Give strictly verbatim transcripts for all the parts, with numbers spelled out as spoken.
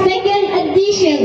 Second edition.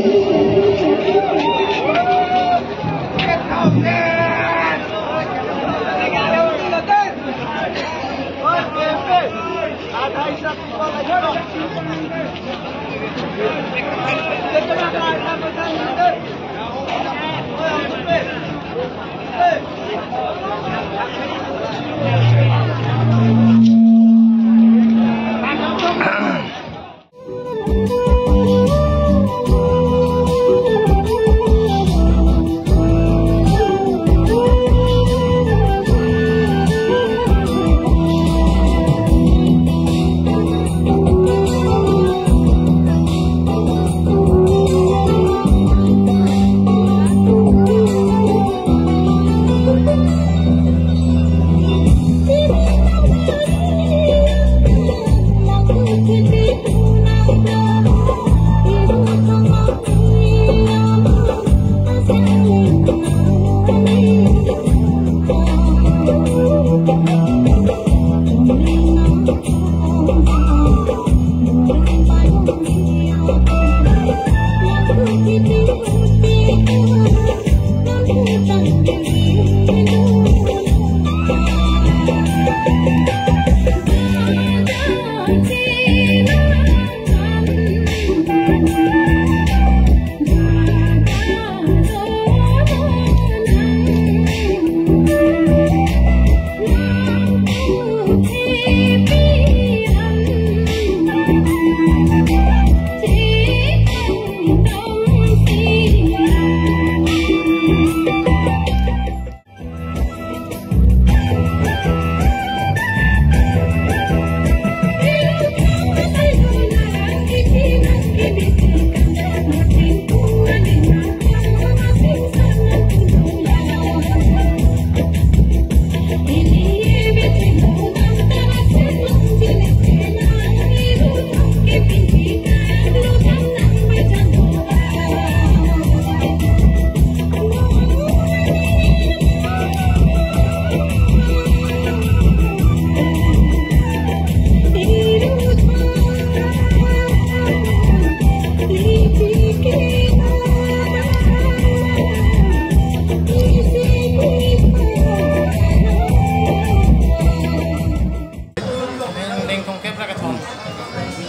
Ingdeng thomkep ra kethom.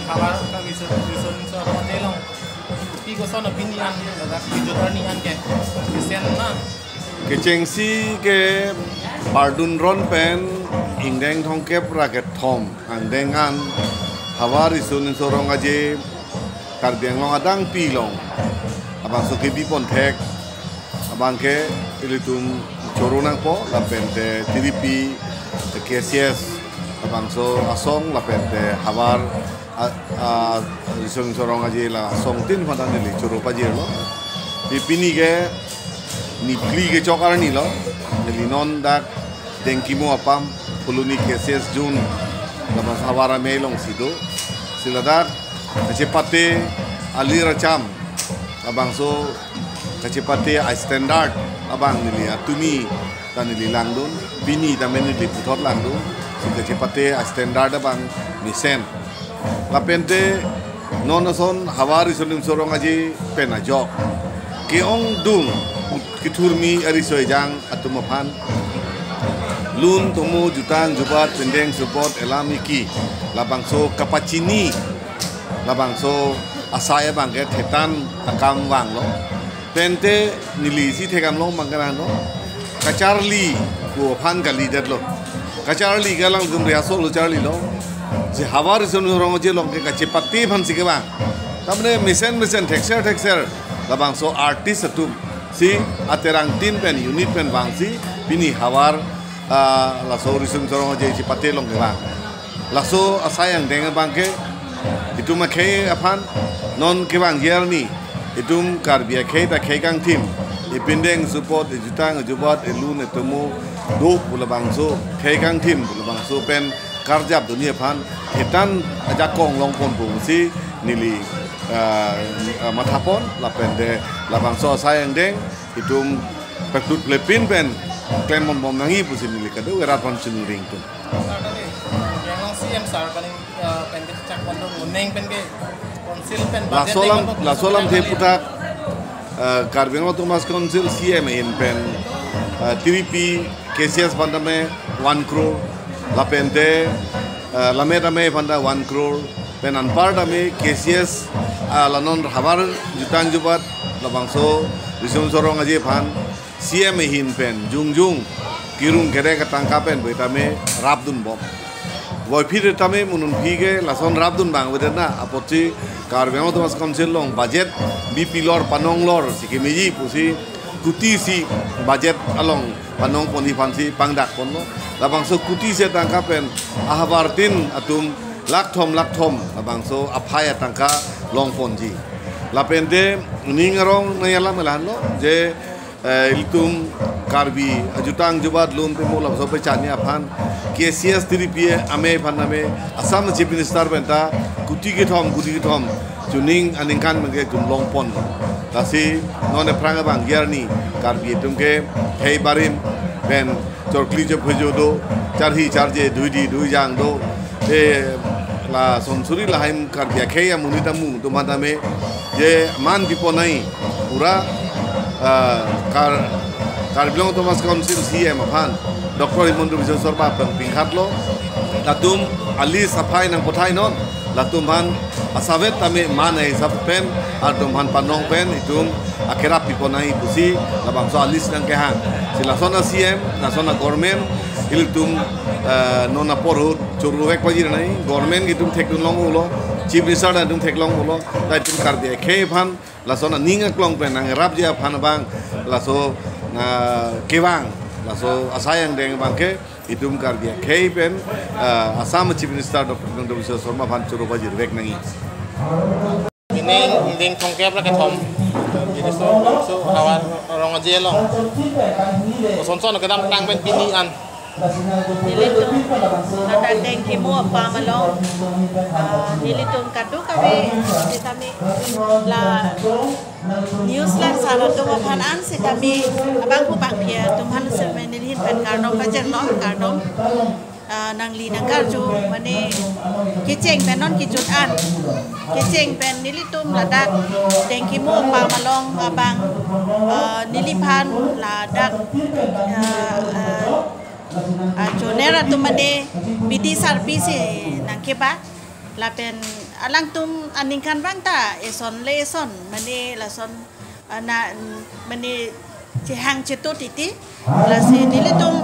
Havar ka Riso, Riso Nimso Rong Aje along. Pi koson pini an, ladak video arni an ke. Kesen na. Kechengsi ke pardun ron pen ingdeng thomkep ra kethom angdeng an Havar Riso Nimso Rong Aje Karbi Anglong adang pi along abangso kebi ponthek abang ke ilitum choro nangpo, lapen te tiripi K C S labangso asong, lapen te Havar a, a, Riso Nimso Rong Aje la asong tin phan ta neli choro pajirlo. Di pini ke niphli kechok arni lo, neli non dak Dengkimo apam, Phuloni K C S Zone, labangso Havar amei alongsi do. Si ladak kachepate Ali racham labangso kachepate a standard abang neli atumi ta neli langdun, pini tame neli puthot langdun, si kachepate a standard abang mesen. Lapente non ason havar riso nimso rong aje pen ajok ke-ongdung kethurmi ariso ejang atum aphan lun tomo jutang jubat pindeng supot elam iki labangso kapachini labangso asai abang ke thetan akam vanglo. Pente neli si thekam long bang ke nang no kacharli ko aphan kalidetlo. Kacharli ke alangtum riso lo charlilo. Si havar riso nimso rong aje along ke kachepate aphan si kevang. Tamne mesen mesen thekser thekser labangso artist atum si aterang tin pen unit pen vangsi pini havar, ah, laso riso nimso rong aje chepate along kevang. Laso asai angdeng abang ke itum akhei aphan non kevangji arni itum Karbi akhei ta khei kangthim, ipindeng supot, ijutang ijubat, ilun itomo do pu labangso khei kangthim pu labangso pen karjap dunji aphan thetan ajakong longponpo pusi neli, ah, ah, mathapon. Lapente labangso asai angdeng itum peklut plepin pen klembom bom nangji pusi neli kado erat pon chunring tum. Sir, tadi, yang lang C M sir paling, eh, pen ke chak kondo nguneng pen ke council pen budget Laso alam, dengan laso alam the puthak, eh, Karbi Anglong Autonomous Council C M ahin pen, eh, tiripi K C S aphan tame one crore, lapente, eh, Lammet Amei aphan ta one crore, pen anpar tame K C S, ah, la non havar jutang jubat labangso riso nimso rong aje aphan C M ahin pen jongjong kerung kerek atangka pen boi tame rapdun bom. Boiphi tame mununphi ke lason rapdun bang boi na apotsi Karbi Anglong Autonomous Council along budget bipilor panonglor si kemeji pusi kuti isi budget along panongponji aphansi pangdakponlo. Labangso kuti isi atangka pen ahavar tin atum lakh thom lakh thom labangso aphai atangka longponji. Lapente ning arong nangji alam ke lahenlo je, eh, ilitum Karbi ajutang jubat lun tomo labangso pechanji aphan K C S tiripi Amei aphan tame Assam Chief Minister pen ta kuti kethom kuti kethom chuning aningkan pen ke itum longpon. Lasi non aphrang abang arni Karbi atum ke khei barim pen chorkli chophojo do, charhi charje duidi duijang do. E, lason suri lahai Karbi akhei amonit amu atum aphan tame je man piponai pura, ah, Kar-, Karbi Anglong Autonomous Council C M aphan Doctor Himanta Biswa Sarma pen pingkhatlo. Latum a list aphai nangpathai non, latum aphan asavet tame man ahisap pen, latum aphan panong pen itum akerap piponai pusi labangso a list nangkehang. Si lason a C M, lason a government, ilitum, eh, non apor ahut choruvek pajir nai, government itum theklong ulo, Chief Minister ta itum theklong ulo, ta itum Karbi akhei aphan lason aning aklong pen nangrapji aphan abang laso, ah, kevang, laso asai angdeng abang ke itum Karbi akhei pen, ah, Assam Chief Minister Doctor Himanta Biswa Sarma aphan choro pajirvek nangji. Pini ingdeng thomkep ra kethom. Jadi so, so havar rong aje along. Kosonson kedamtang pen pini an. Nelitum ladak Dengkimu apam along, ah, nelitum kadokave sitame la news lang sar atum aphan an sitame abang pu bang phi atum aphan sitame neli ahin pen kardom pajirlo, kardom. Ah, nangli nangkarju mane kecheng pen non kejut an. Kecheng pen nelitum ladak Dengkimu apam along abang, ah, neliphan ladak, ah, ah, ah, joner atum mane bidi sarpi si nangkeba. Lapen alangtum aningkanvang ta eson le eson mane lason, ah, na, mane chehang chetut titi. Lasi nelitum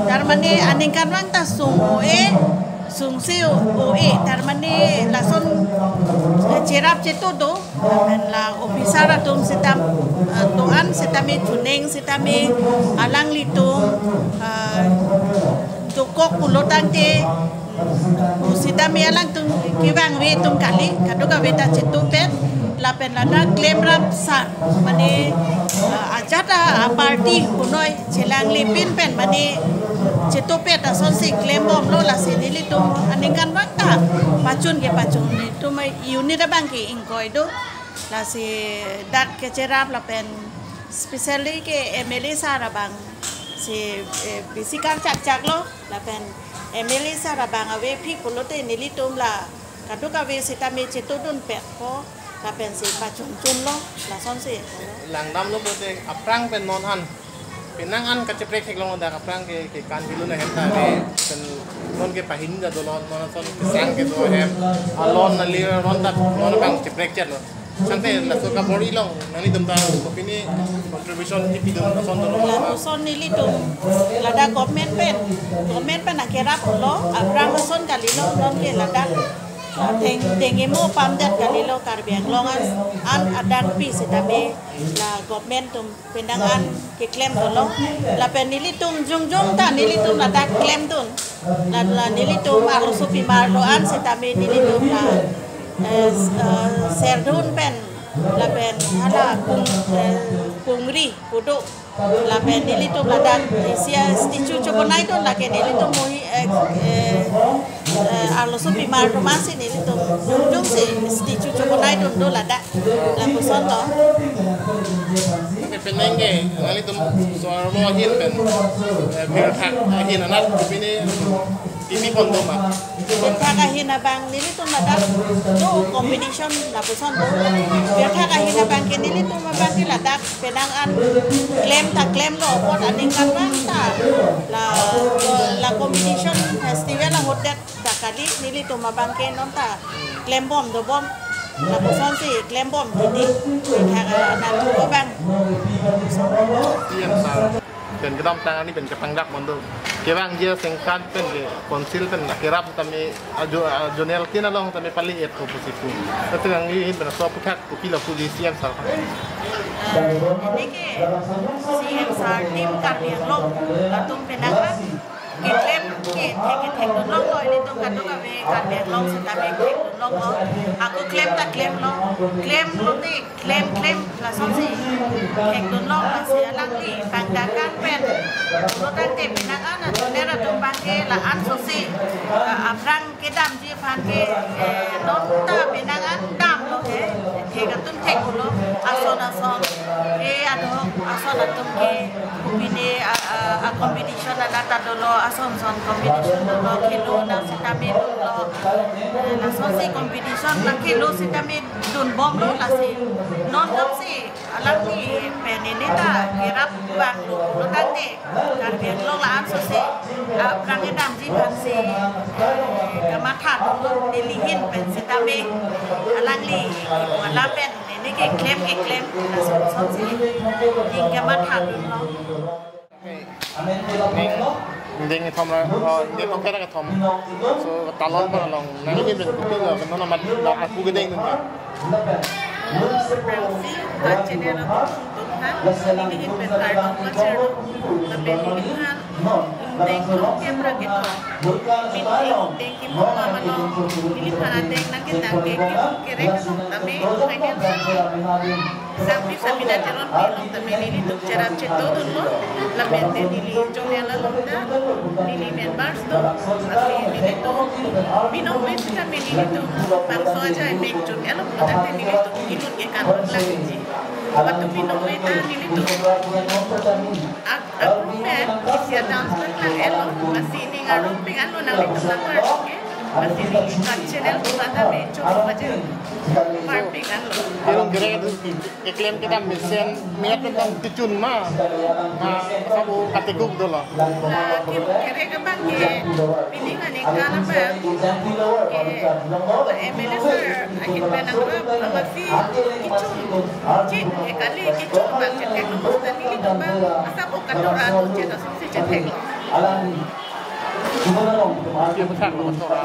tar mane aningkanvang ta sung o-e, sungse o-e, tar mane lason, eh, cherap chetut do. Lapen la officer atum sitam, eh, do-an sitame chuning sitame alanglitum, eh, dokok pulo tangte, pu sitame alangtum kevangve atum kali, kadokave ta chetupet, lapen lana klemrap sar, mane, eh, ajat a party punoi chelanglipin pen, mane Chetopet asonsi klembomlo, lasi nelitum aningkanvang ta pachun kepachun, netum unit abang ke ingkoi do. Lasi dak kecherap lapen specially ke M L A sir abang si, eh, bisi kangchakchaklo, lapen M L A sir abang avepik pulote nelitum la kadokave sitame chetodunpetpo, lapensi pachunchunlo, lasonsi. Langdamlo pulote aphrang pen non an, penang an kacheprek theklong, dak aphrang ke, ke kan hilun ahem ta ave, pen non ke pahini ta dolo, non ason kesang kedo ahem, alon nali ron ta non abang cheprekchetlo. Sangte laso kabor-i along nanglitum ta kopine contribution kipidun ason dolo ma? Lapuson nelitum ladak government pen, government pen akerap lo, aphrang ason kalilo, non ke ladak, ah, deng, dengemo pamdet kalilo, Karbi Anglong an, an adangpi sitame la government atum penang an keklem dolo. Lapen nelitum jongjong ta nelitum ladak klemdun. La, la nelitum arloso pimar lo an sitame nelitum la, eh, s-, eh, serdun pen, lapen hala pung-, eh, pungri pudo, lapen nelitum ladak isi a-statue chobonaidun, lake nelitum mohi, eh, eh, eh, arloso pimar atum ansi nelitum jongjongsi statue chobonaidun do ladak. Lapuson lo. Tapi penang ke, nanglitum so-arlo ahin pen, eh, birthak ahin anat kopine titi pon do ma? Birthak ahin abang nelitum ladak do competition lapuson do. Birthak ahin abang ke nelitum abang ke ladak penang an klem ta klemlo, apot aningkanvang ta la, la competition festival ahutdet ta kali, nelitum abang ke non ta klembom dobom, lapusonsi klembom titi. Thak, ah, natu abang. P M sir pen kedamtang arni pen kepangdak mondo. Kevangji asengkan pen ke council pen akerap tame ajo, ajo zonal tin along tame pali-etpo pusi pu. Latum nangli ahin pen laso aphuthak kopilo puji C M sir? Ah, ini ke C M sir, Team Karbi Anglong, latum penang an keklem kethek kethekdunlonglo, ilitum kadokave Karbi Anglong sitame thekdunlonglo. Ako klem ta klemlo, klemlo te klem klem, lasonsi thekdunlong, lasi alangli pangdak kan pen pulo tangte penang an ajoner atum abang ke la-an sosi, ah, aphrang kedamji aphan ke, eh, non ta penang an damlo he, thek atum theklo, ason ason, eh, adok ason atum ke kopine, ah, ah, ah, competition anat ta dolo, ason son competition dolo, khelo nang sitame dunlo, eh, lasonsi competition nang khelo sitame dunbomlo, lasi non damsi alangli pen ini ta kerap vanglo pulo tangte Karbi Anglong la-an sosi, ah, aphrang kedamji aphansi, eh, kamatha dolo, Delhi ahin pen sitame alangli kipu ala pen ini keklem keklem lason sonsi ning kamatha dunlo. Ning, ning kethom ra, oh, ning kethom ra kethom. So, talon pon along, nangli ahin pen kopilo, non amat la aku kedengdun ke? Aphrangsi, ah, channel atum atum aphan, neli ahin pen kardom pajirlo, lapen neliphan ingdeng thomkep ra kethom. Pini ingdeng kimo ma mano, neliphan ateng nangketang ke kimo kerek along tame, financial, sampi samina cheron pi along tame nelitum cherap chetodunlo, lapen te neli zonal along ta neli members do, lasi nelitum binong ave sitame nelitum bangso ajai mek jun elo pulo tangte nelitum inut ke kan lagi ji. Patu binong ave ta nelitum ak-, agrup pen isi a-dance lang lang elo, lasi ning arong ping anlo nanglitum nangkardom ke, lasi ning kan channel atum ta me choro baje parping anlo. Ning kerek atum keklem kedam mesen miat pen dam tichun ma, ma sabo katekuk dolo. La kim kerek abang ke, pining aningkan abang ke, la M L A sir ahin pen nangrap amatsi kechun, chit ke kali kechun abang chethek lo, mus ta nelitum abang asap o katora atum chethek asonsi chethek lo. Alang Kim thak lo katora.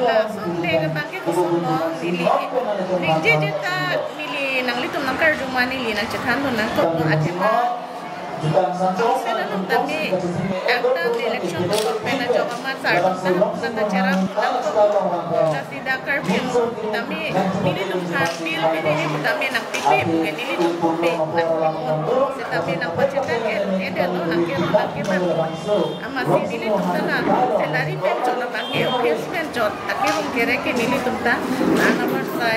Lason le abang ke kosonlo, neli ningjeje ta neli nanglitum nangkarju ma neli nangchethandun nangkokdun athema Council along tame, angtan election pen ajok amat sar atum ta, ta cherap nangkok. Lasi dak Karbi Anglong tame nelitum aphan bill pen nelitum tame nangpipe, pu ke nelitum pupe nangpipon. Setame nangpachethang-edet lo, nangkero nangkeman. Amatsi nelitum ta la salary pen chot, abang ke office pen chot, akerong kerek ke nelitum ta, la anamar sa